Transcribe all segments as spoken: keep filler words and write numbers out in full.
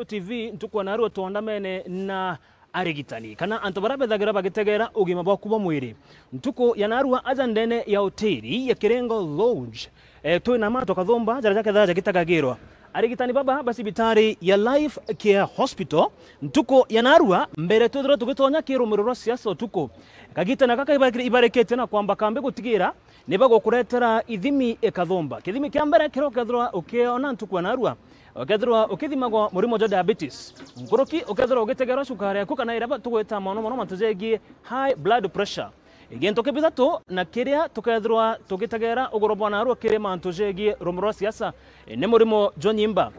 T V, ntuku ya narua twandamene na arigitani, kana antu baria bethagira bagitegera ugima bwaku bwa mwiri. Ntuku ya narua aja ndene ya hoteli ya Kirengo Lodge, eh, twina mantu kathumba jaria jakethaga jagitagagirwa. Arigitani baba ba cibitari ya Life Care Hospital, ntuku ya narua, mbere twithirwa tugitonya kirumiro rwa siasa utuku, kagitene gaka ibarikite na kwamba kambi gutigira ni bagukuretera ithimi ikathumba. Kithimi kia mbere kiria ukethirwa ukiona ntuku ya narua, ukethirwa ukithimagwa murimo jwa diabetes. Nkuruki ukethirwa ugitegerwa cukari yaku kana iria ba-, tugwita mono mono mantu jegie high blood pressure. Gintu kia bithatu na kiria tukethirwa tugitegera ugoro bwa narua kiri mantu jegie rumiro rwa siasa, ni murimo jwa nyimba.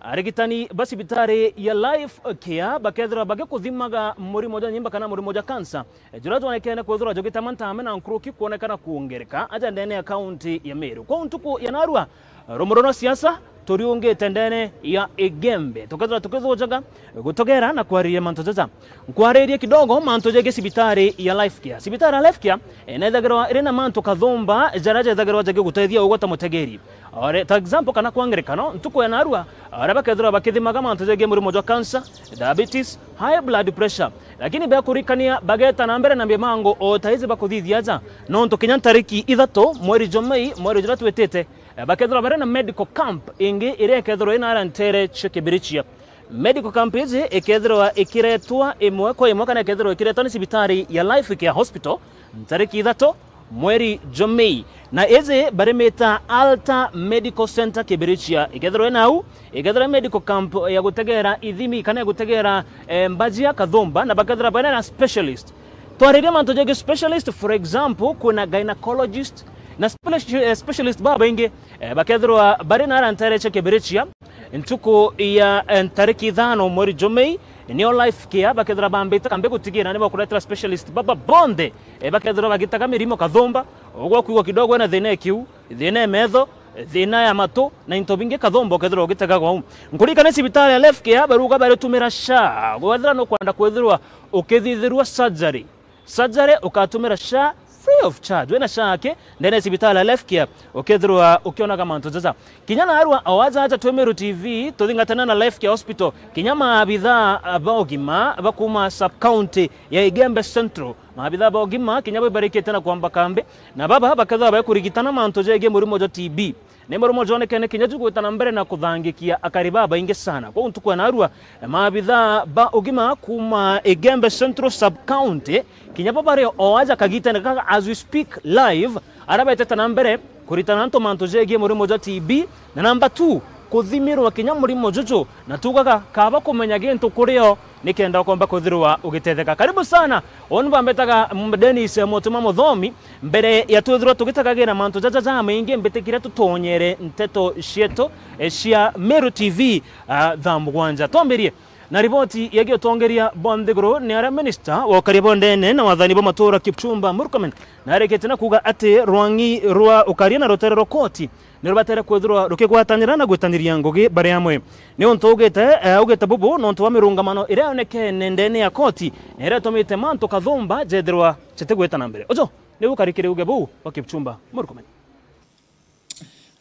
Arigitani ba cibitari ya Life Care bakethirwa bagikuthimaga murimo jwa nyimba kana murimo jwa kansa, juria jwonekene kwithirwa jugitama ntame na nkuruki kwonekana kwongereka aja ndene ya kaunti ya Meru. Kwou ntuku ya narua, rumiro rwa siasa turiungite ndene ya Igembe, tukethirwa tukithujaga, gutogera na kwariria mantu jaja. Nkwaririe kidogo mantu jegie cibitari ya Life Care. Cibitari ya Life Care, eh, nethagirwa iri na mantu kathumba jaria jethagirwa jagigutethia ugwe ta mutegeri. Ore, ta example, kana kwa ngerekano, ntuku ya narua, aria bakethirwa bakithimaga mantu jegie murimo jwa cancer, diabetes, high blood pressure. Lakini bekurikania bageta na mbere na mimango o ta iji bakuthithia aja, nontu kinya ntariki ithatu mweri jwa Mei, mweri juria twitite, eh, bakethirwa bari na medical camp ingi iria ikethirwa ina ara ntere cia Kibirichia. Medical camp iji ikethirwa ikiretwa imwe kwa imwe kana ikethirwa ikiretwa ni cibitari ya Life Care Hospital ntariki ithatu mweri jwa Mei. Na iji barimita Alta Medical Center Kibirichia. Ikethirwa inau, ikethirwa medical camp ya gutegera ithimi kana ya gutegera, eh, mbajia kathumba, na bakethirwa bari na specialist. Twariria mantu jegie specialist, for example, kwina gynecologist na speci-, eh, specialist babaingi, eh, bakethirwa bari na ara ntere cia Kibirichia. Ntuku ya, eh, ntariki ithano mweri jwa Mei, nio Life Care bakethirwa bambite kambi gutigira ni bakuretera specialist baba bonthe, eh, bakethirwa bagitaga mirimo kathumba, ugwe kwigua kidogo ena thina ya kiu, thina ya metho, thina ya matu, na into bingi kathumba ukethirwa ugitegagwa u. Nkuririkane cibitari ya Life Care baruga baritumira SHA, gwethira nukwenda kwithirwa ukithithirua surgery. Surgery ukatumira SHA free of charge. Wina SHA aki ndene ya cibitari ya Life Care, ukethirwa ukionaga mantu jaja. Kinya narua o aja aja twi Meru T V, tuthingatana na Life Care Hospital, kinya maabithaa ba ugima ba kuma sub-county ya Igembe Central, maabithaa ba ugima kinya bo ibarikite na kwamba kambi, na baba bakethirwa bakurigitana mantu jegie murimo jwa T B. Ni murimo jwonekene kinya jugwita na mbere na kuthangikia akari babaingi sana. Kwou ntuku ya narua, maabithaa ba ugima kuma Igembe Central Sub-County kinya bo bari o aja kagitene gaka, as we speak live, aria betete na mbere kuritana antu mantu jegie murimo jwa T B, na namba two, kuthimirwa kinya murimo juju, na tugaga kaba kumenya gintu kuri o nikenda ukomba kwithirwa ugitetheka. Karibu sana. Uu ni bambetaga, mm, Dennis Mutuma Muthomi. Mbere ya twithirwa tugitagagira mantu jaja jamaingi, mbitikire tutonyere nteto cietu, eh, cia Meru T V, ah, thaa mugwanja. Twambirie na riboti yegie utongeria bwa nthiguru ni aria minista wa ukaria bwa ndene na wathani bwa matura Kipchumba Murkomen narikite na kuuga ati rwang'i rwa ukaria na rutere rwa koti ni rubatere kwithirwa rukigwatanira na gwitaniria ngugi bari amwe. Ni untu ugite, eh, ugite bubu nontu wa mirungamano iria yonekene ndene ya koti na iria itumite mantu kathumba jethirwa jitigwita na mbere. Uju niu ukari kiri uge buu bwa Kipchumba Murkomen.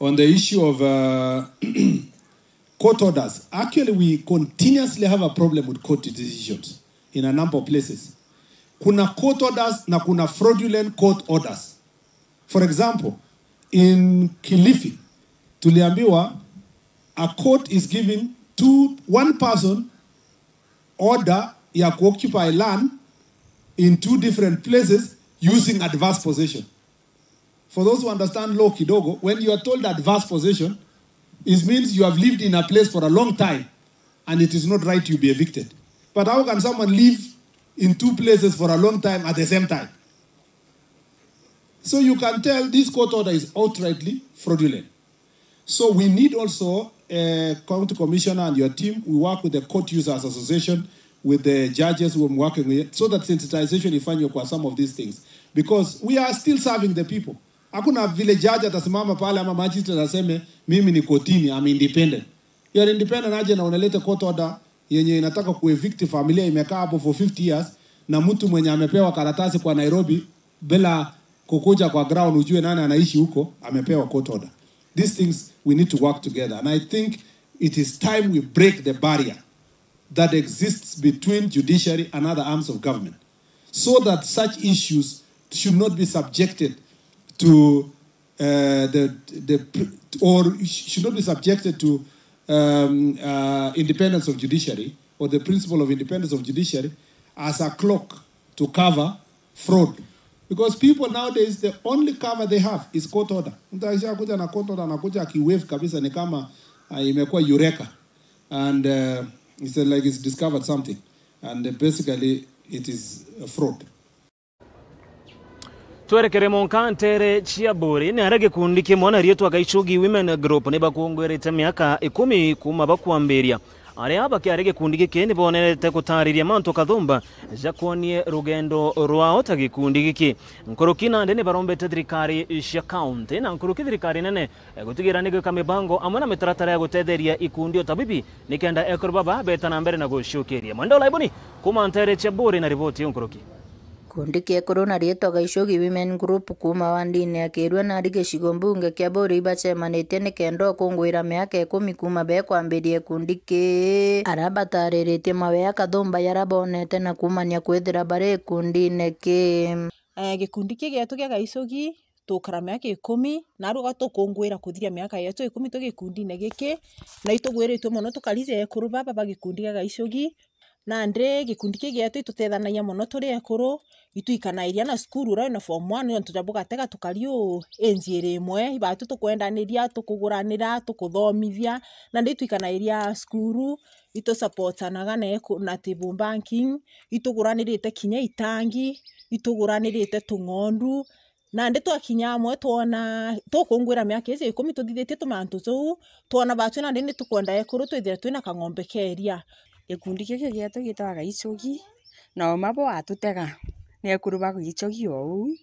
On the issue of, uh, court orders, actually we continuously have a problem with court decisions in a number of places. Kuna court orders na kuna fraudulent court orders. For example, in Kilifi, tuliambiwa a court is giving two, one person order ya kuoccupy land in two different places using adverse possession. For those who understand law kidogo, when you are told adverse possession, it means you have lived in a place for a long time and it is not right you be evicted. But how can someone live in two places for a long time at the same time? So you can tell this court order is outrightly fraudulent. So we need also, uh, County Commissioner and your team, we work with the Court Users Association, with the judges who I'm working with, so that sensitization ifanywe kwa some of these things. Because we are still serving the people. Hakuna vile judge atasimama pale ama magistrate aseme, "Mimi ni kotini, I'm independent." You are independent aje na unalete court order yenye inataka kuevict familia imekaa hapo for fifty years, na mtu mwenye amepewa karatasi kwa Nairobi bila kukuja kwa ground ujue nani anaishi huko, amepewa court order. These things, we need to work together. And I think it is time we break the barrier that exists between judiciary and other arms of government, so that such issues should not be subjected to, uh, the, the pr-, or should not be subjected to, um, uh, independence of judiciary or the principle of independence of judiciary as a cloak to cover fraud. Because people nowadays, the only cover they have is court order. Mtu akishakuja na court order, anakuja akiwave kabisa, ni kama, uh, imekuwa eureka. And, uh, it's like he's discovered something. And, uh, basically, it is a fraud. Twerekere monka ntere cia Buri, ni aria gikundi kimwe na riitwa Gaichugi Women Group ni bakungwirite miaka ikumi kuuma bakwambiria. Aria bakiari gikundi giki ni bonerete gutariria mantu kathumba jakwonie rugendo rwao ta gikundi giki. Nkuruki nandi ni barombete thirikari cia kaunti na nkuruki thirikari nene, eh, gutigira ni gwika mibango amwe na mitaratara ya gutetheria ikundi o ta bibi, nikenda ekuru baba beta na mbere na guciukiria. Mwenda Ulaibuni kuuma ntere cia Buri na riboti iu nkuruki. Gikundi kia ekuru na riitwa Gaichugi Women Group kuuma wandine ya Kirua nari gicigo mbunge kia Buri ibacemanitie nikenda ukungwira miaka ikumi kuuma bekwambiria gikundi kii. Aria batariritie mawea kathumba jaria bonete na kuumania kwithira bari gikundine kii. Eh, gikundi kii gietu gia Gaichugi tukara miaka ikumi, na aruga tukungwira kuthiria miaka yetu ikumi twi gikundine giki, na itugwiritue mono tukariria ekuru baba ba gikundi gia Gaichugi. Nandi gikundi kii gietu itutethanagia mono turi ekuru, itwikanairia na cukuru uria wina form one, nontu ja bugatega tukari uu injiiri imwe, ibatu tukwendaniria, tukuguranira, tukuthomithia, nandi itwikanairia cukuru, itusupportanaga na eku-, na table banking, ituguranirite kinya itangi, ituguranirite tung'ondu, Nandi twakinya amwe twona, tukungwira miaka iji ikumi tuthithitie tumantu tuu, twona batwi nandi ni tukwenda ekuru twithire twina kang'ombe ka iria. Gikundi giki gietu gitagwa Gaichugi, na uma bo atutega ni ekuru ba Gaichugi o uu.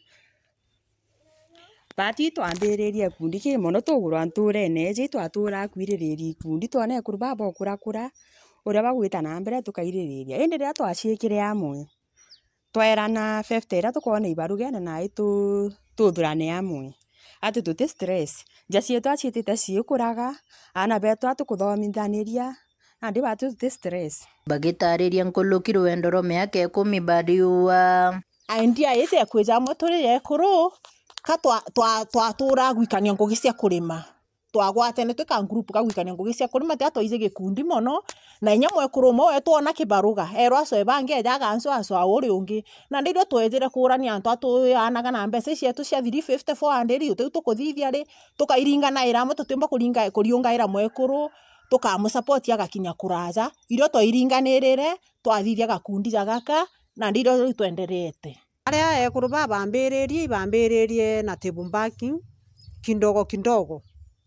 Batwi twambiririe gikundi kii mono tugurwa nturene iji, twaturaga kwiririria ikundi, twona ekuru baba ukurakura, uria bagwita na mbere tukaiririria. Indi riria twaciikire amwe, twairana fifty iria tukoona ibarugene nai tu-, tuthurane amwe. Ati tuti stress. Nja cietu aciitite ciikuraga, aana betu atukuthoomithaniria, nandi batu tuti stress. Bagitaariria nkuruki rwendo rwa miaka ikumi bariua. Idea iji ya kwija amwe turi ekuru, ka twa-, twa-, twaturaa gwikania ngugi cia kurima. Twagwatene twi ka group ga gwikania ngugi cia kurima, tiga twaiji gikundi mono, na inya mwekuru umwe wetu oona kibaruga, eerwa acoe bangi eeja agancwa, acoa uri ungi. Nandi riria tweejire kuurania antu a twiaanaga na mbeca icietu cia three fifty, four hundred, utiu tukuthithia ri, tukairinganaira amwe, tutiumba kuringa-, kuriungaira mwekuru, tukamusupport agakinya kuraaja. Irio twairinganirire, twathithia gakundi ja gaka, nandi irio riu twendereete. Aria ekuru babambiririe, ibambiririe na table banking, kindogo kindogo.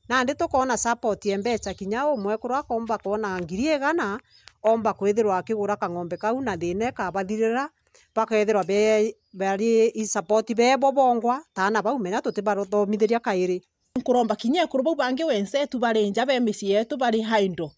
Nandi tukoona support ya mbeca, kinya umwekuru akoomba kwona ngiri igana, oomba kwithirwa akigura kang'ombe kau na thiina ikabathirira, bakethirwa be-, bari i support bebo bongwa, ta aana bau menya tutibathomithiria kairi. Nkuromba kinya ekuru bau bangi wensetu bari nja be micii yetu bari idle,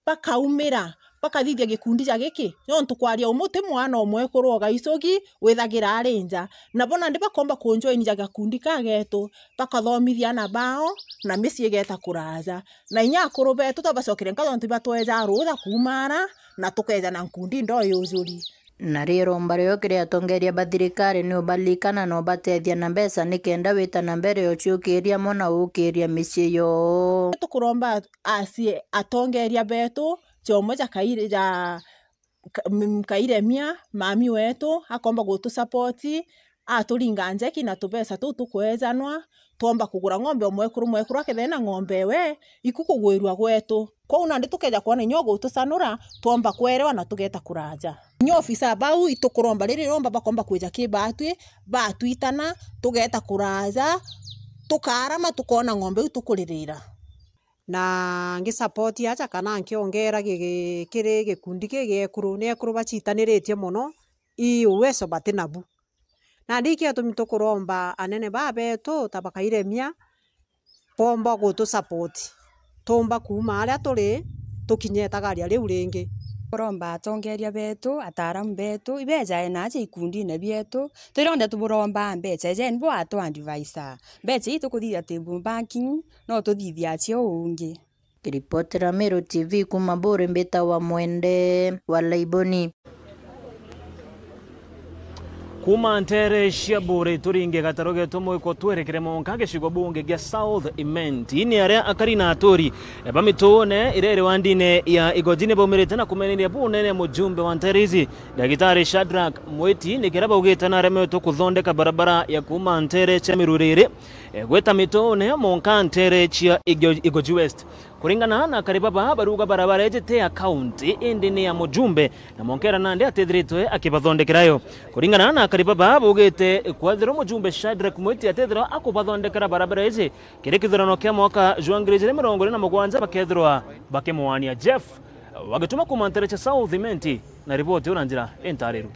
bakaumira, bakathithia gikundi ja giki, nontu kwaria umu ti mwana o mwekuru o Gaichugi withagira ari nja. Nabo nandi bakomba kunjoinija gakundi ka getu, bakathomithia aana bao, na micii igeeta kuraaja. Na inya akuru betu twabacokeria nkatho nontu ibatweja ruutha kuuma ara, na tukeja na nkundi ndoo yujuri. Na riromba riao kiri atongeria ba thirikari ni ubalikana na ubatethia na mbeca nikenda wita na mbere uciukiria mo na uukiria micii yoo. Tukuromba acie atongeria betu, kiomwe ja Kaire-, ja Ka-, m-, Kairemia, mami wetu, akomba gutu support, aturinga njeki na tubeca tuu tukwejanwa, twomba kugura ng'ombe o mwekuru, mwekuru akethira ena ng'ombe ewe, iku kugwirua gwetu. Kwou nandi tukeja kwona inya ugutucanura, twomba kwerewa na tugeeta kuraaja. Inya ofisa bau itukuromba riri riomba bakomba kwija ki batwi, batwitana, tugeeta kuraaja, tukaarama tukoona ng'ombe iu tukuririra. Na ngi support aja kana nkiongeera gi-, gi-, kiri gikundi ki giekuru, ni ekuru bacitaniritie mono, i uwezo bati nabu. Nandi iki atumi tukuromba anene baa betu ta ba Kairemia, boomba gutu support, tuumba kuuma aria turi, tukinye itagaria riu ringi. Kuromba atongeria betu, ataaramu betu, ibeejae naaja ikundine bietu, twironde tuburomba mbeca, ejeni bo atu advise. Mbeca ii tukuthithia table banking, no tuthithia acio ungi. Kiripotera Meru T V kuuma Buuri, mbitawa Mwende wa Laiboni. Kuuma nteere cia Buuri, turinge gataro geetu mwiko twerekere mwanka gicigo bunge gia South Imenti. Ni aria akari na aturi ba mituune iria iri wandine ya Igoji ni baumirite na kumeneria bunene mujumbe wa nteere ici, Ndagitari Shadrack Mwiti, ni kiria baugite naremetwe kuthondeka barabara ya kuuma nteere cia Miruriri, eh, gwita mituune mwanka nteere cia Igo-, Igoji West. Kuringana na akari baba, baruga barabara iji ti ya kaunti, indi ni ya mujumbe, na mwanka iria nandi atithiritwe akibathondekera yo. Kuringana na akari baba, baugite kwethirwa mujumbe Shadrack Mwiti atithirwa akubathondekera barabara iji, kiri kithurano kia mwaka jwa ngiri ijiri mirongo iri na mugwanja bakethirwa bakimwania. Jeff Wagituma kuuma nteere cia South Imenti na riboti iu na njira intariru.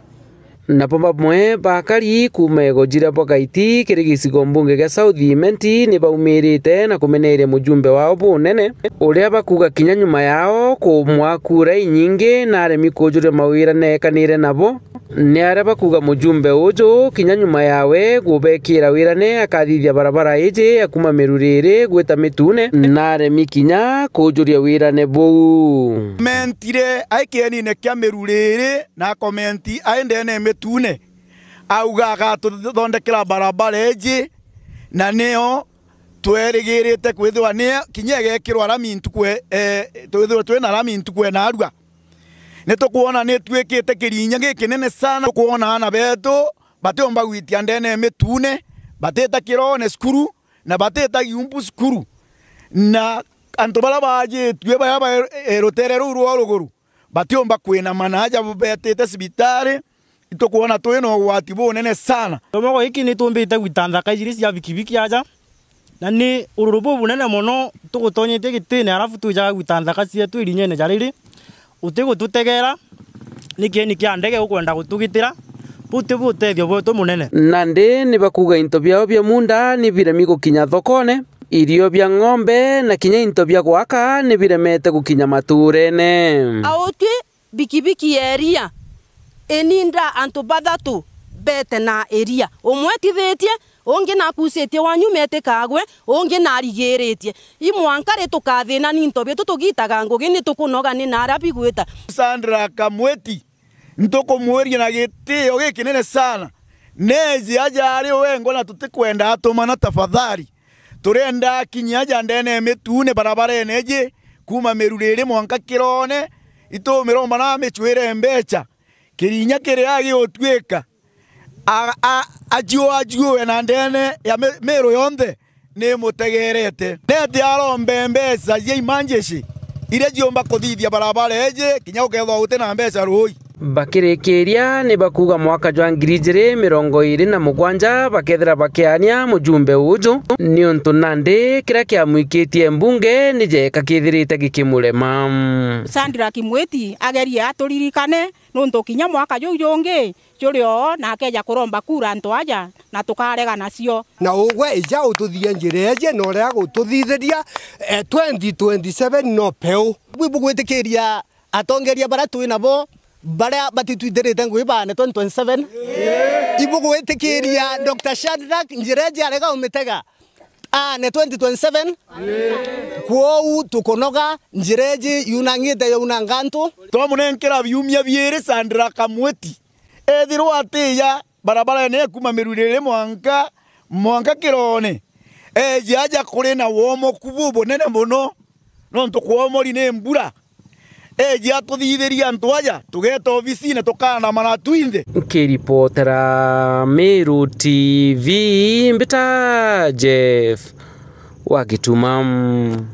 Nabo bamwe ba akari kuuma Igoji ria Bwagaiti kiri gicigo mbunge gia South Imenti ni baumirite na kumeneria mujumbe wao bunene, uria bakuuga kinya nyuma yao kumwaa kura inyingi na aremi kujuria mawira neekanire nabo. Ni aria bakuuga mujumbe uju kinya nyuma yawe gubekira wirane akathithia barabara iji ya kuuma Miruriri gwita Mitune, na aremi kinya kujuria wirane buu. Mentire ai kienine kia Miruriri na akomenti ai ndene Mitune, auga agatuthondekera barabara iji, na nio twerigirite kwithirwa ni kinya igekirwa rami ntuku e-, e-, twithirwe twina rami ntuku e narua. Ni tukwona ni itwikite kirinya gikinene sana. Tukwona aana betu batiumba gwitia ndene ya Mitune, batita Kirone cukuru, na batita Giumbu cukuru. Na antu baria baajitue, baria ba, e, rutere ruu rwa ruguru, batiumba kwinama na aja betite cibitari. Itukwona twina ugwati bunene sana. Kiromogo giki ni tumbite gwita nthaka ijiri cia bikibiki aja, na ni ururu bubunene mono tugutonyetie gitine, arafu twijaga gwita nthaka cietu irinyene ja riri, utigututegera, ni kieni kia ndege ukwenda gutugitira, buu tibu utethio bwetu munene. Nandi ni bakuuga into biao bia muunda ni biremi gukinya thokone, irio bia ng'ombe na kinya into bia gwaka ni biremete gukinya matuurene. Autwi bikibiki ya iria, ininda antu bathatu beete na iria. Umwe etithitie, ungi nakucitie wa nyuma etikagwe, ungi narigiritie. I mwanka ri tukathina ni into bietu tugitaga ngugi, ni tukunoga ni naria bigwita. Sandra Kamweti, ntukumwiria na gitio gikinene sana. Neeji aja ari wengwa na tutikwenda atumana tafadhali. Turenda akinyia aja ndene ya Mitune barabarene iji, kuuma Miruriri mwanka Kirone, itumiromba na amicwire mbeca. Kirinya kiria gigutwika, a, a, ajiu, ajiue na ndene ya Mi-, Miru yonthe ni imutegerete. Neti arombe mbeca cia imanjeci iria ciumba kuthithia barabara iji, kinya ukethwa uti na mbeca ruui. Bakirikiria, ni bakuuga mwaka jwa ngiri ijiri mirongo iiri na mugwanja bakethira bakiania mujumbe uju, niuntu nandi kiria kiamwikitie mbunge ni jeka kithirite gikimurema. Sandra Kimwiti agerie aturirikane, nuntu kinya mwaka juu jungi juri oo na akeja kuromba kura antu aja, na tukarega nacio. Na ugwe ija ututhie njira iji, na uria gututhithiria, eh, twenty twenty-seven no peu. Bwi bugwitikiria atongeria baria twi nabo, baria batitwithirite ngugi baane twenty twenty-seven? Ibugwitikiria Doctor Shadrack njira iji arega umitega aane twenty twenty-seven? Kwou tukunoga, njira iji yunangite yaunanga antu. Twamunenkera biumia biiri Sandra Kamwiti, ethirwa atiija barabarene ya kuuma Miruriri mwanka, mwanka Kirone, eeje aja kuri na womoku bubunene mono, nontu kwomori ni mbura. Eeje atuthithirie antu aja, tugeeta obisine tukaandamana twinthe. Nkiripotera Meru T V, mbita Jeff wa Gituma.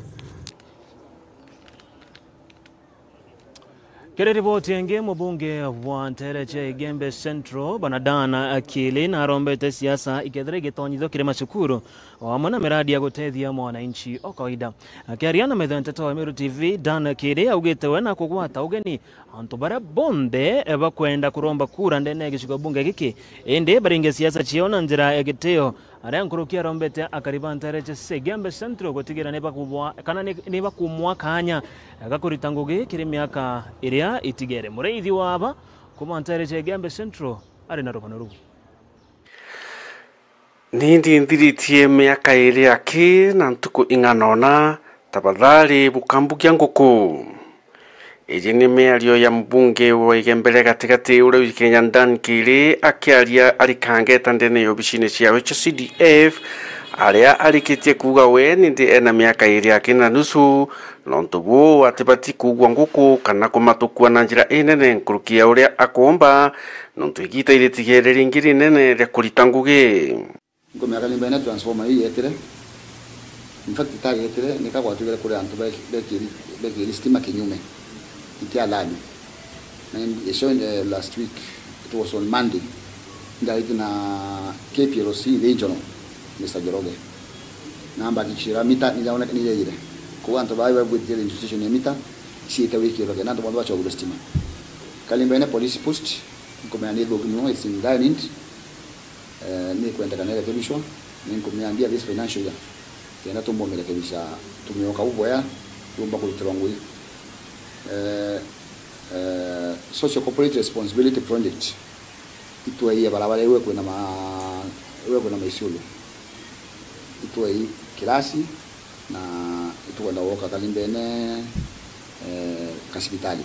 Kiri riboti ingi, mubunge wa nteere cia Igembe Central, Bwana Dan Akili, narombete siasa ikethira igitonyithua kiri macukuru, o amwe na miradi ya gutethia mwananchi o kawaida. Akiaria na metha nteto wa Meru T V, Dan Akili augite we nakugwata ugeni antu baria bonthe bakwenda kuromba kura ndene ya gicigo bunge giki, indi baringe siasa ciao na njira ya gitio. Aria nkuruki arombete akari ba nteere cia Igembe Central gutigira ni bakubwa-, kana ni, ni bakumwa kaanya ga kurita ngugi kiri miaka iria itigere. Muriithi wa aba kuuma nteere cia Igembe Central ari na rugano ruu. Ni ndinthiritie miaka iiri aki na ntuku ing'ana ona Tafadhali bukambukia nguku. Iji ni miario ya mbunge wa Igembe ria Gatigati uria wi Kenya, Dan Kiri, akiaria ari kangeta ndene ya obicine ciawe cia C D F, aria arikitie kuuga we nindi ena miaka iri aki na nusu, nontu buu atibati kuugua nguku kana kumatukua na njira inene nkuruki ya uria akumba, nontu igita iritigeere ringi rinene ria kurita ngugi. Nkumenya Kalimbene transformer ii yetire. In fact, itari yetire, nika gwatwikire kuri antu be-, bekiri-, bekiri stima kinyume. Itia lami. Na in, icio, eh, last week, it was on Monday. Ndaraiti na K P L C regional, Mister Njoroge. Na ambakikishira mita niyaoneka niyaire. Kou antu baa bagwitire registration ya mita, ciite wikirwe kenda antu bonthe bacogirwe stima. Kalimbene police post, nkumenya ni ithuki mono, it's in dire need. Eh, ni kwendekana irekebishwa, ni nkumiambia this financial year, kenda tumba umirekebisha, tumioka u bwea, yumba kuritirwa ngui. Eh, eh, social corporate responsibility project, itwei ya barabara iwe kwina ma, iwe kwina maisiulu. Itwei kirasi, na itukwenda gwoka Kalimbene, eh, kasibitali.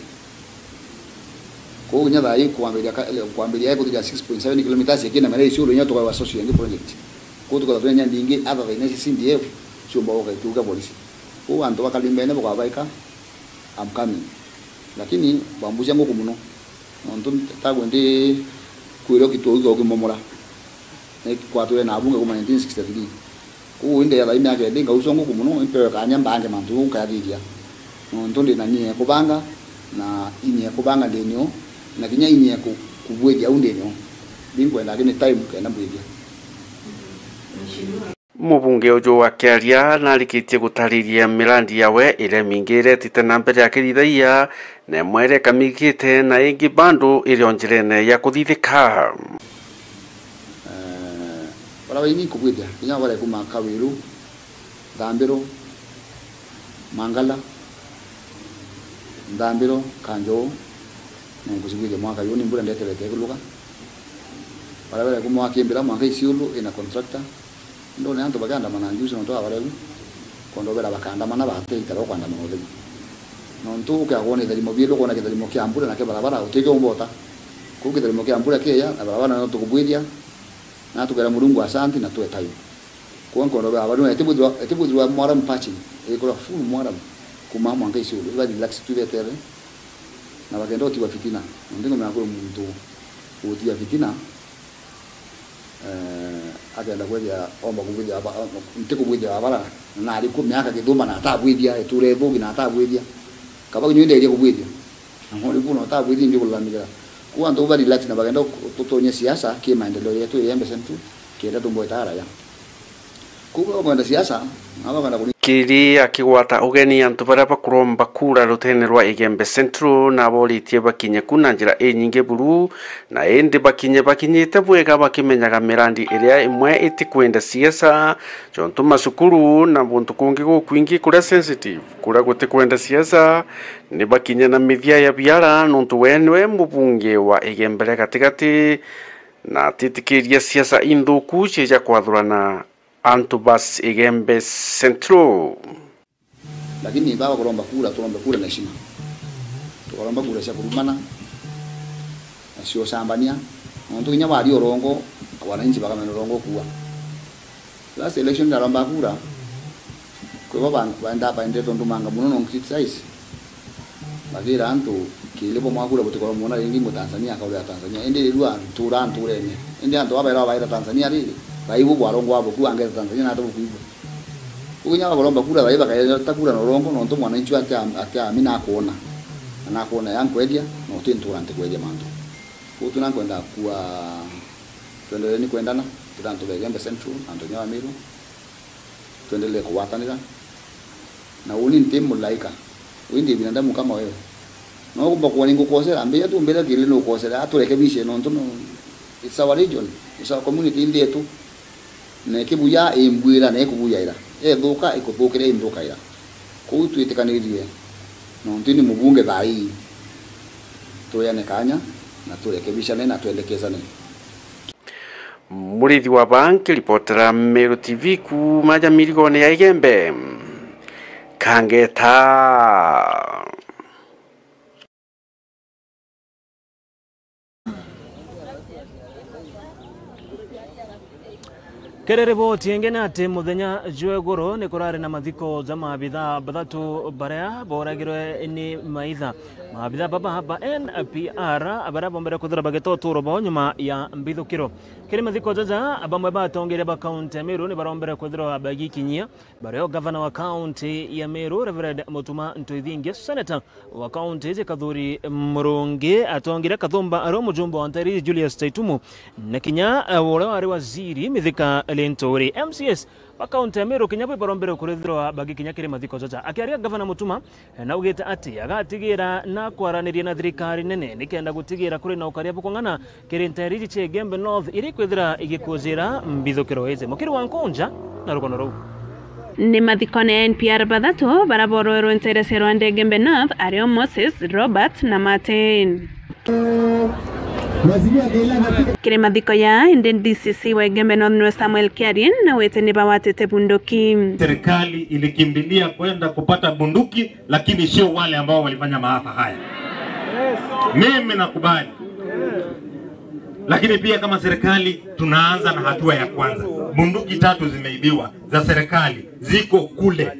Kou kinya thaa ii kwambiria ka-, kwambiria ikuthira six point seven kilometers ikina mera Isiolo inya tukawa social ingi project. Kou tukathira tunya ndingi other than C D F ciumba gwoka ikiuga polisi. Kou antu ba Kalimbene bukabaika, I'm coming. Lakini bambucia nguku mono. Nontu ntagwe ndi kwirwa kitu uga ukimomora. Ni kwatwire na abunge kuma nineteen sixty-three. Kou indi ya thaai miaka indi ngaucwa nguku mono, impewe kanya mbange mantu jau nkayathithia. Nontu ndi na nia ya kubanga, na inya ya kubanga ndinio, na kinya inya ya ku-, kubwithia au ndinio. Ndi nkwenda aki ni time kenda mbwithia. Mubunge uju akiaria narikitie gutariria mirandi yawe iria mingi iretite na mbere akithithagia, na imwe iria ikamigite, na ingi bado iri o njirene ya kuthithika. Eh, baria baingi nkubwithia, kinya baria kuma Kawiru, Thambiro, Mangala, Nthambiro, Kanjou, na nkucibwithia mwaka yu ni mbura ndeterete ikuluka. Baria baria kuma Kimbira mwanka Isiolo ina contractor, Ndone antu bakiandamana njuci nontu wa bareu, kondo bera bakaandamana bate itaro kwandamana utheri. Nontu ukiagwa ni itharimo bieru, ukona kitharimo kia mbura na kia barabara, utikiumba uta. Kuu kitharimo kia mbura kieya, na barabara no tukubwithia, na tukera Murungu asanti na twetayo. Kwa nkondo bera bareu, etibwithirwa, etibwithirwa mwaram patching, ikora full mwaram, kuma mwanka Isiolo, iba relax tu betere, na bakenda utiwa fitina. Nontu ngomenya kwi muntu utiwa fitina, Eh, akenda kwithia, omba kubwithia aba-, nti kubwithia abara, na ari ku miaka kithuma na atabwithia, itura ithugi na atabwithia. Kaba kinya nderia kubwithia. Na ngori kuna utabwithia ndio kulalamikira. Ku antu ba relax na bagenda ku-, tutonye siasa ki maendeleo yetu ya Igembe Central, kenda tumbo itara ya. Kuu bakwenda siasa, na bakwenda kuri- Kiri akigwata ugeni antu baria bakuromba kura rutene rwa Igembe Central, na aboritie bakinye ku na njira inyingi buru, na indi bakinye bakinyite bwega bakimenyaga mirandi iria imwe itikwenda siasa, jontu macukuru na guntu kungi gukwingi kuria sensitive, kuria gutikwenda siasa, ni bakinye na mithia ya biara, nontu we niwe mubunge wa Igembe ria gatigati, na atitikiria siasa inthuku cia kwathurana antu ba Igembe Central. Lakini baba kuromba kura, turombe kura na heshima. Tukaromba kura cia kurumana, na cia ucambania. Nontu kinya waria urongo, wananchi bakamenya urongo kuwa. Last election ndaromba kura, kwi bo ba-, baenda baendete ndumanga mono no criticize. Bakiira antu, "Kiri bo mwakura butikorwa mwona ringi Mutanzania akaurira Tanzania." Indi riu antu ura anturene. Indi antu babaira babaira Tanzania riri, thaibu bwarongwa buku angeta Tanzania na ata bukuigua. Uginya bakuromba kura thaibu bakaeta kura na urongo, nontu mwananchi atia-, atiamina akwona. Na nakwona ya nkwendia, na uti ntura ntikwendia mantu. Kou tu na nkwenda kua, twendelee ni kwendana, turi antu ba Igembe Central, antu nyawa Miru. Twendelee kugwatanira. Na uni nti mulaika. Uni ndi binadamu kama wewe. No kumba kuwa ningukosera, mbia tu mbira kiri nukosera, aturekebishe nontu no, it's our region, it's our community, nthi yetu. Na ikibuya imbwira na ikubuyaira. Ethuka ikuthukira inthukaira. Kou twitikanirie. Nontu ni mubunge thaa ii. Tuyane kanya na turekebishane na twendekezane. Murithi wa Baa nkiripotera Meru T V kuuma ja mirigone ya Igembe. Angeta. Kiri riboti ingi ni ati muthenya jwa iguru ni kurari na mathiko ja maabitha bathatu baria booragirwe ni maitha. Maabitha baba ba N P R baria bombere kwithirwa bagita uturo bwao nyuma ya mbithukiro. Kiri mathiko jaja, bamwe ba atongeria ba kaunti ya Meru ni barombere kwithirwa bagikinyia, bario gavana wa kaunti ya Meru, Reverend Mutuma Ntoithingia, seneta wa kaunti iji Kathuri Murungi, atongeria Kathumba ario mujumbe wa Ntairi Julius Taitumu, na kinya, eh, uria wari waziri Mithika Linturi. M C As ba kaunti ya Meru kinya bo ibarombere kurithirwa bagikinya kiri mathiko jaja. Akiaria gavana Mutuma, eh, naugite ati agatigira na kwaraniria na thirikari nene nikenda gutigira kuri na ukaria bukung'ana kiri nteere iji cia Igembe North iria ikwithira igikujira mbithukiro iji. Mukiri wa Nkunja na rugono ruu. Ni mathikone ya N P R bathatu baria boorwerwe nteere cia Rwanda Igembe North, ario Moses, Robert na Martin. Kiri mathiko ya indi D C C wa Igembe North niwe Samuel Kiarie, na wete ni bawatite bunduki. Serikali ilikimbilia kwenda kupata bunduki, lakini sio wale ambao walifanya maafa haya. Mimi nakubali. Lakini pia kama serikali tunaanza na hatua ya kwanza. Bunduki tatu zimeibiwa za serikali, ziko kule.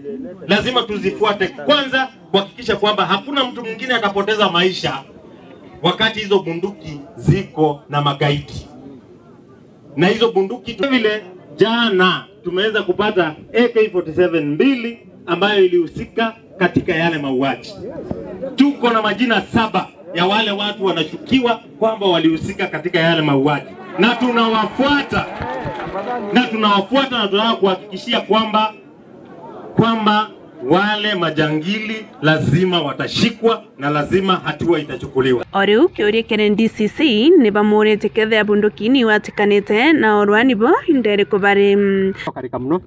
Lazima tuzifuate kwanza kuhakikisha kwamba hakuna mtu mwingine atapoteza maisha wakati hizo bunduki ziko na magaidi. Na hizo bunduki tu vile jana tumeweza kupata A K forty-seven mbili ambayo ilihusika katika yale mauaji. Tuko na majina saba ya wale watu wanashukiwa kwamba walihusika katika yale mauaji. Na tunawafuata. Na tunawafuata na tunataka kuhakikishia kwamba kwamba wale majangili lazima watashikwa na lazima hatua itachukuliwa. O riu kiuria kiri D C C ni bamuritie kethira bunduki ni watikanite na orwani bo ndeere kubari. Karika muno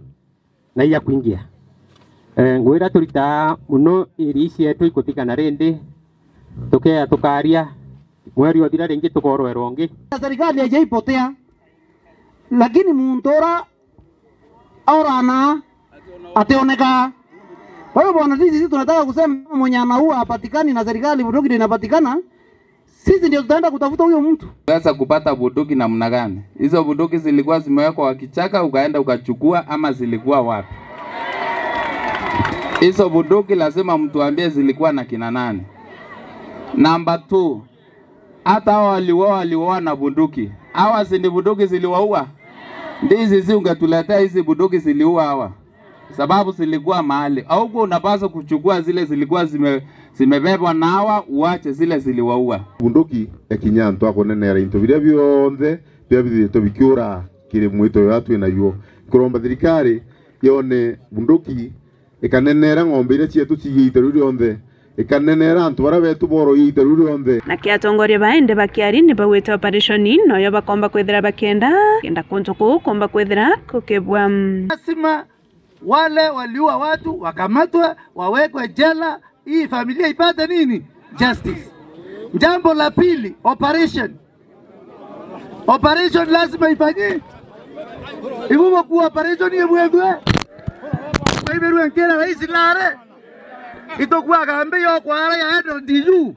na iya kuingia. Eh, ngwira turitaa muno iri cietu ikutigana rindi, tukeya tukaria, mweri uthira ringi tukorwerwa ungi. Serikali haijaipotea, lakini muntu ura aurana ationeka. Kwa hiyo, bwana D C C, tunataka kusema mwenye anaua hapatikani na serikali bunduki ndio inapatikana, sisi ndio tutaenda kutafuta huyo mtu. Sasa kupata bunduki namna gani? Hizo bunduki zilikuwa zimewekwa kwa kichaka, ukaenda ukachukua, ama zilikuwa wapi? Hizo bunduki lazima mtuambie zilikuwa na kina nani. Number two, hata hawa waliuawa, waliuawa na bunduki. Hawa si ni bunduki ziliwaua? Ndizi si ungetuletea hizi bunduki ziliua hawa? Sababu zilikuwa mahali. Haukuwa unapaswa kuchukua zile zilikuwa zime-, zimebebwa na hawa, uache zile ziliwaua. Bunduki ekinya antu akunenera into biria bionthe biria bithithitwe bikiura kiri mwito uria twinaguo. Nkuromba thirikari yone bunduki ikanenera ng'ombe iria cietu ciigiite riu rionthe, ikanenera antu baria betu booroiite riu rionthe. Nake atongoria ba indi ba Kiari ni baugite operation noyo bakomba kwithira bakienda, kenda kuntu kuu kumba kwithira kukibwa. Lazima wale waliua watu wakamatwe, wawekwe jela, hii familia ipate nini? Justice. Jambo la pili, operation. Operation lazima ifanyike. Igumo kuwa operation ibwethwe. Kwa hivyo, rwe nkera rais nare. Itokuwa kambi yo kwa ara ya Edward D U.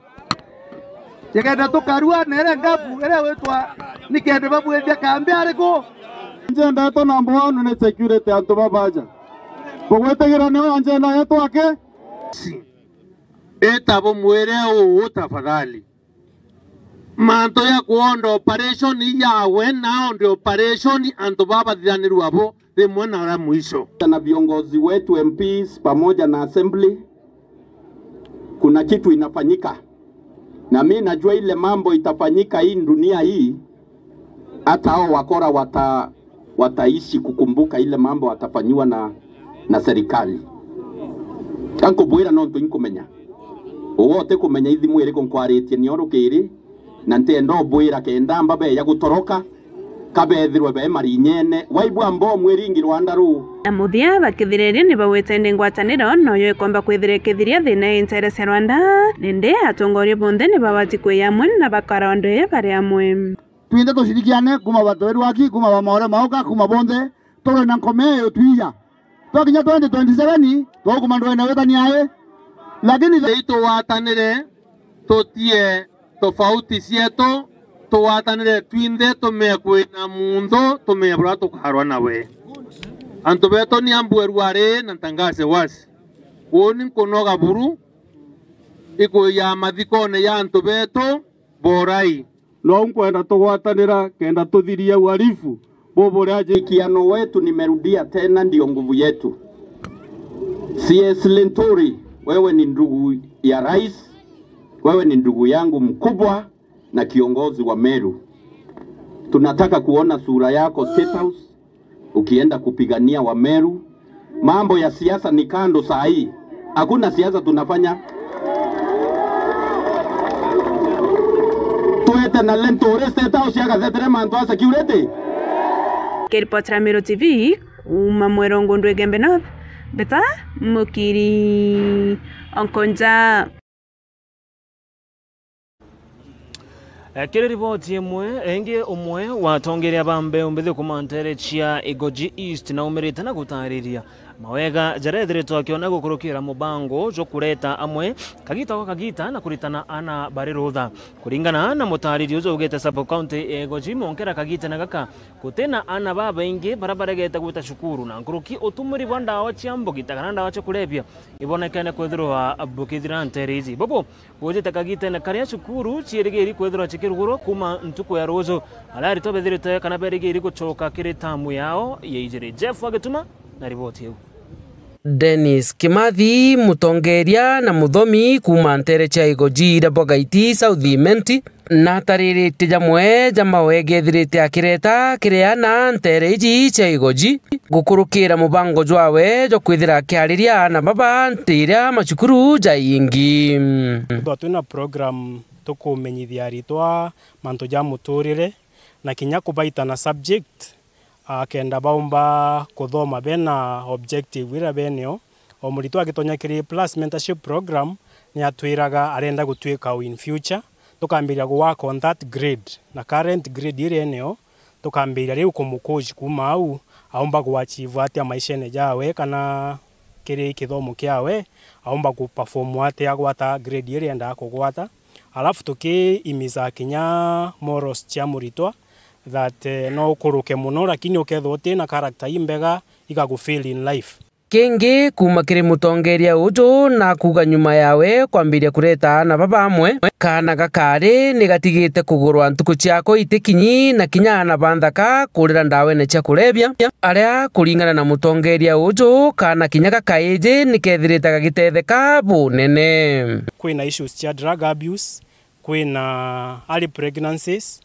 Yekenda tukarua nere ngabu, ere wetwa, nikende babwethia kambi ariku. Njenda yetu number one ni security antu babaja. Kugwetigira niyo njenda yetu aki. Eta bo mwire uu tafadhali. Mantu ya kuonda operation yawe, na onde operation antu baba bathiranirwa bo rimwe na ra mwisho. Na viongozi wetu M Ps pamoja na assembly, kuna kitu inafanyika. Na mi najua ile mambo itafanyika hii dunia hii, hata hao wakora wata-, wataishi kukumbuka ile mambo watafanyiwa na, na serikali. Ka nkubwira nontu inkumenya. Uwe utikumenya ithimu iriku nkwaritie nio rukiri, na ntienda ubwira kenda mbabe ya gutoroka, kabethirwe be marinyene. Waigua mbomu iringi Rwanda ruu. Na muthia bakithiriria ni bawite ndi ngwataniro noyo ikomba kwithira ikithiria thina i ntere cia Rwanda, nindi atongoria bonthe ni babati kwi amwe na bakara undu bari amwe. Twinthe tucirikiane, kuma ba Tweru Aki, kuma ba Maore Mauka, kuma bonthe, turwe na nkome iyo twiya. Twakinya twenty twenty-seven, twaukuma ndwene witania ai. Lakini itugwatanire, tutie tofauti cietu, tugwatanire twinthe, tumie kwina munthu, tumie buria tukarwa nawe. Antu betu ni ambue ruari na ntangase wasi. Uuni nkunoga buru, ikuya mathikone ya antu betu borai. No nkwenda tugwatanira kenda tuthiria uhalifu buburia ji- Ushirikiano wetu, nimerudia tena, ndio nguvu yetu. C S Linturi, wewe ni ndugu ya rais, wewe ni ndugu yangu mkubwa na kiongozi wa Meru. Tunataka kuona sura yako State House ukienda kupigania Wameru. Mambo ya siasa ni kando saa hii. Hakuna siasa tunafanya. Twete na Linturi State House agathetere mantu a security. Kiripotera Meru T V, kuuma Mwerongo Ndwegembe North, Beta Mukiri Onkonja. Eh, kiri riboti imwe, ingi umwe wa atongeria ba mbeu mbithi kuuma nteere cia Igoji East naumirite na gutariria mawega jaria ethiritwe akiona gukurukira mubango jwa kureta amwe kagita gwa kagita na kuritana ana bari rutha. Kuringana na mutariri uju augite sub county ya Igoji, mwonkera kagitene gaka gutina ana babaingi baria baregete gwita cukuru, na nkuruki utumiri bwa ndawa cia mbugita kana ndawa cia kurebia ibonekene kwithirwa bukithira nteere iji. Bubu bujite kagitene karia cukuru ciirigiri kwithirwa cikirugurwa kuuma ntuku ya ruuju, aria aritwa bethirite kana berigiri gucoka kiri tamu yao ya ijiri. Jeff Agituma na riboti iu. Dennis Kimathi, mutongeria na muthomi kuuma nteere cia Igoji iria Bogaiti South Imenti, natariritie jamwe ja mawega ethirite akireta kiri ana nteere iji cia Igoji gukurukira mubango jwawe jwa kwithira akiariria ana baba ntiria macukuru jaingi. Tuthwa twina program tukumenyithia aritwa mantu ja muturire na kinya kubaita na subject, a, kenda baumba kuthoma bena objective iria beneo. O muritwa agitonya kiri Plus Mentorship Program, ni atwiraga arenda gutwika u in future, tukambiria ku work on that grade, na current grade iria eneo, tukambiria riu kumucoach kuuma au, aumba kuachieve atia maishene jawe, kana kiri kithomo kiawe, aumba kuperform atia agwata grade iria endaga kugwata. Alafu tukiimiza kinya morals cia muritwa, that, eh, no ukuruke mono, lakini ukethirwa utina character imbega, igagufail in life. Kingi kuuma kiri mutongeria uju na kuuga nyuma yawe kwambiria kureta ana baba amwe, kaana gakari ni gatigite kugurwa ntuku ciako itikinyi na kinya ana ba nthaka kurira ndawene cia kurebia, aria kuringana na mutongeria uju kaana kinya gakaiji ni kethirite gagitetheka bunene. Kwina issues cia drug abuse, kwina early pregnancies,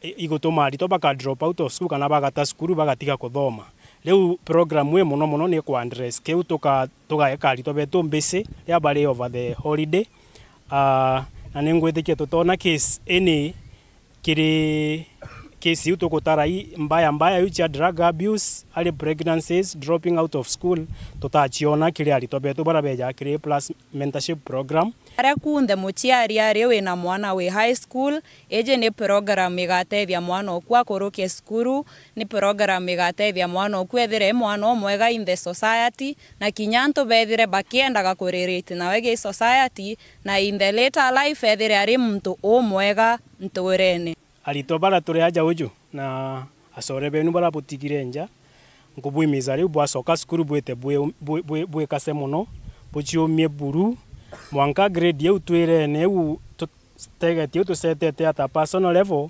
i-, igutuma aritwa baka drop out of school kana bagata cukuru bagatiga kuthoma. Riu program ii mono mono ni ku address kiu, tuka-, tugaeka aritwa betu mbisi riria bari over the holiday. Ah, na ningwitikia tutona case ini kiri case iu tugutara i mbaya mbaya iu cia drug abuse, early pregnancies, dropping out of school, tutaciona kiri aritwa betu baria beja kiri Plus Mentorship Program. Aria kunthe muciari ari wina mwana wi high school, iji ni program igatethia mwana oku akuruke cukuru, ni program igatethia mwana oku ethire e mwana umwega in the society, na kinya antu bethire bakiendaga kurelate nawe gi society, na in the later life ethire ari muntu umwega nturene. Aritwa baria turi aja uju na acore benu baria butigire nja, nkubwimiza riu bwacoka cukuru bwite bwi-, bwi-, bwi-, bwikase mono, buciumie buru, mwanka grade iu twirene iu tu-, target iu tusetete at a personal level,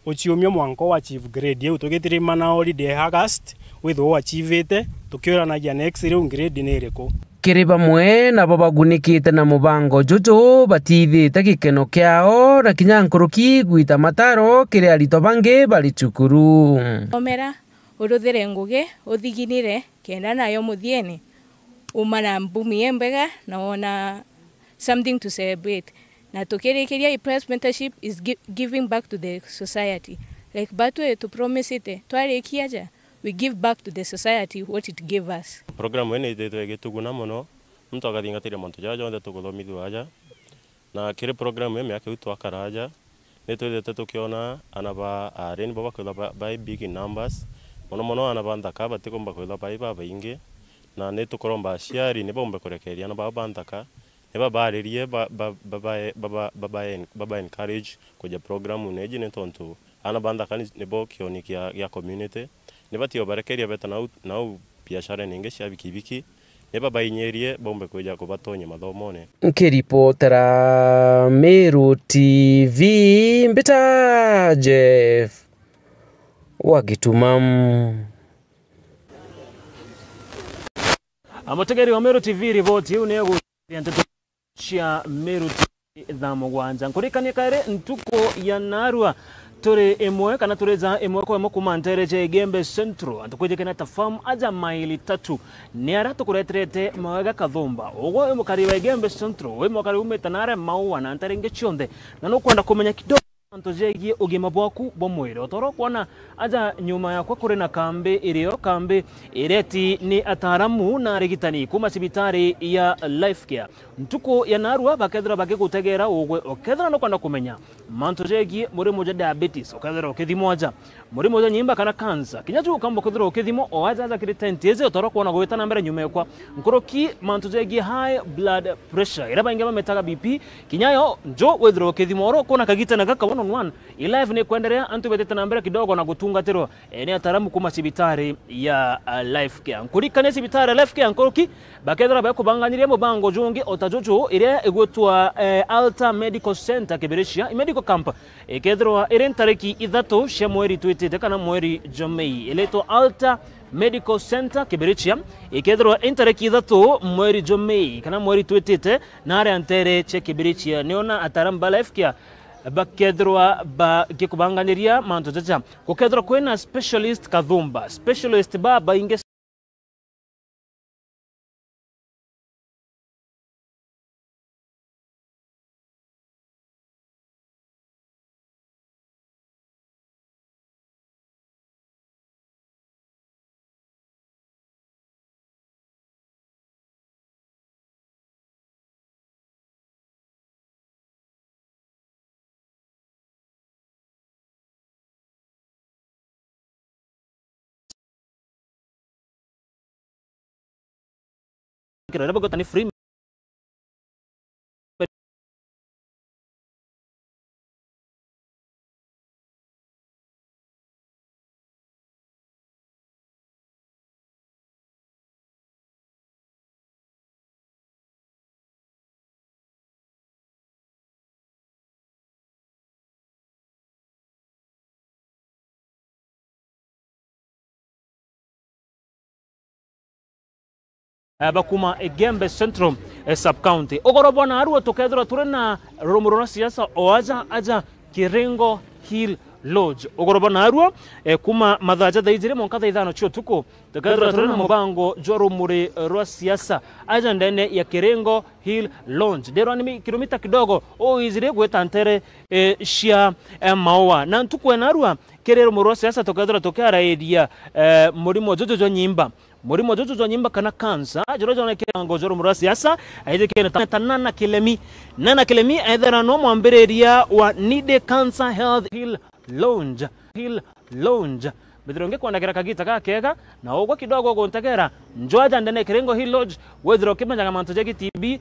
uciumie mwanka u achieve grade iu. Tugitirima na holiday August, withirwe u achievite, tukiuranagia next riu grade ni iriku. Kiri bamwe nabo bagunikite na mubango juju, batithite gikeno kiao na kinya nkuruki gwita mataro kiri aritwa bangi bari cukuru. Omera, uruthire ngugi, uthiginire, kenda nayo muthiene, uma na mbumi imbega na wona something to celebrate. Na tukirikiria, i Plus Mentorship is gi-, giving back to the society. Like batwi tupromisite, twarikia aja, we give back to the society what it gave us. Program ii ni ithitwe igituguna mono, muntu agathingatiria mantu jaria jonthe tukuthomithua aja. Na kiri program ii miaka iu twakara aja, ni twithite tukiona ana ba aari nibo bakwithwa ba, bai big in numbers. Mono mono ana ba nthaka batikumba kwithwa bai babaingi. Na ni tukuromba aciari ni baumbe kurekereria aana bao ba nthaka, ni babaaririe, ba, ba, babae, baba, babae, baba encourage kuja programune iji, ni tontu aana ba nthaka ni, nibo kioni kia, gia community. Ni batio barekeria beta nau, nau biasharene ingi cia bikibiki, ni babainyirie baumbe kwija kubatonyia mathomone. Nkiripotera Meru T V, mbita Jeff wa Gituma. A mutegeri wa Meru T V, riboti iu ni ya guciria nteto cia Meru T V thaa mugwanja. Nkurikanie kairi, ntuku ya narua turi imwe kana turi ja imwe kwa imwe kuma ntere ja Igembe Central, antu kwijikene ta farm aja maili tatu ni aria tukureterete mawega kathumba. Ugwe wi mukari wa Igembe Central, wi mukari umite nare Maua na ntere ingi cionthe, na nukwenda kumenya kidogo mantu jegie ugima bwaku bwa mwiri. O ta uria ukwona aja nyuma yakwa kuri na kambi irio, kambi ireti ni ataaramu na arigitani kuma cibitari ya Life Care. Ntuku ya narua bakethirwa bakigutegera ugwe, ukethirwa nukwenda kumenya mantu jegie murimo ja diabetes, ukethirwa ukithimwa aja. Murimo ja nyimba kana cancer, kinya ju ukamba kwithirwa ukithimwa o aja aja kiri tent iji, o ta uria ukwona gwita na mbere nyuma yakwa. Nkuruki mantu jegie high blood pressure, iria baingi bamitaga B P, kinya yo nju withirwa ukithimwa. Uria ukwona kagitene gaka one on one, i live ni kwenderea, antu betite na mbere kidogo na gutungatirwa, eh, ni ataaramu kuma cibitari ya, ah, Life Care. Nkurikanie cibitari ya Life Care nkuruki, bakethirwa bakubanganiria mubango jungi o ta juju, iria igwitwa, eh, Alta Medical Center Kibirichia, i medical camp, ikethirwa iri ntariki ithatu cia mweri twitite kana mweri jwa Mei. Iritwa Alta Medical Center Kibirichia, ikethirwa i ntariki ithatu mweri jwa Mei kana mweri twitite, na aria ntere cia Kibirichia niona ataaramu ba Life Care bakethirwa bagikubanganiria mantu jaja. Gukethirwa kwina specialist kathumba, specialist ba baingi. Kira rabo gotani free. Eh, bakuma Igembe Central, eh, sub county. Ugoro bwa narua tukethirwa turi na rumuri rwa siasa o aja aja Kiringo Hill Lodge. Ugoro bwa narua, eh, kuma mathaa ja thaa ijiri mwanka thaa ithano cia utuku, tukethirwa turi na mubango jwa rumuri rwa siasa aja ndene ya Kiringo Hill Lodge. Ndirwa ni mi-, kilomita kidogo o ijiri gwita ntere, eh, cia, eh, Maua. Na ntuku ya narua, kiri rumuri rwa siasa tukethirwa tukiarairia, eh, murimo juju jwa nyimba. Murimo juju jwa nyimba kana cancer, juria jwonekire mubango jwa rumuri rwa siasa, aijikene ta, ta Nana Kilemi. Nana Kilemi ethera no mwambiriria wa Nide Cancer Health Hill Lodge. Hill Lodge. Mbithirwa ngikwandagera kagita gakega, na ugwe kidogo uguntegera, nju aja ndene Kiringo Hill Lodge, withirwa ukimenyaga mantu jegi T B,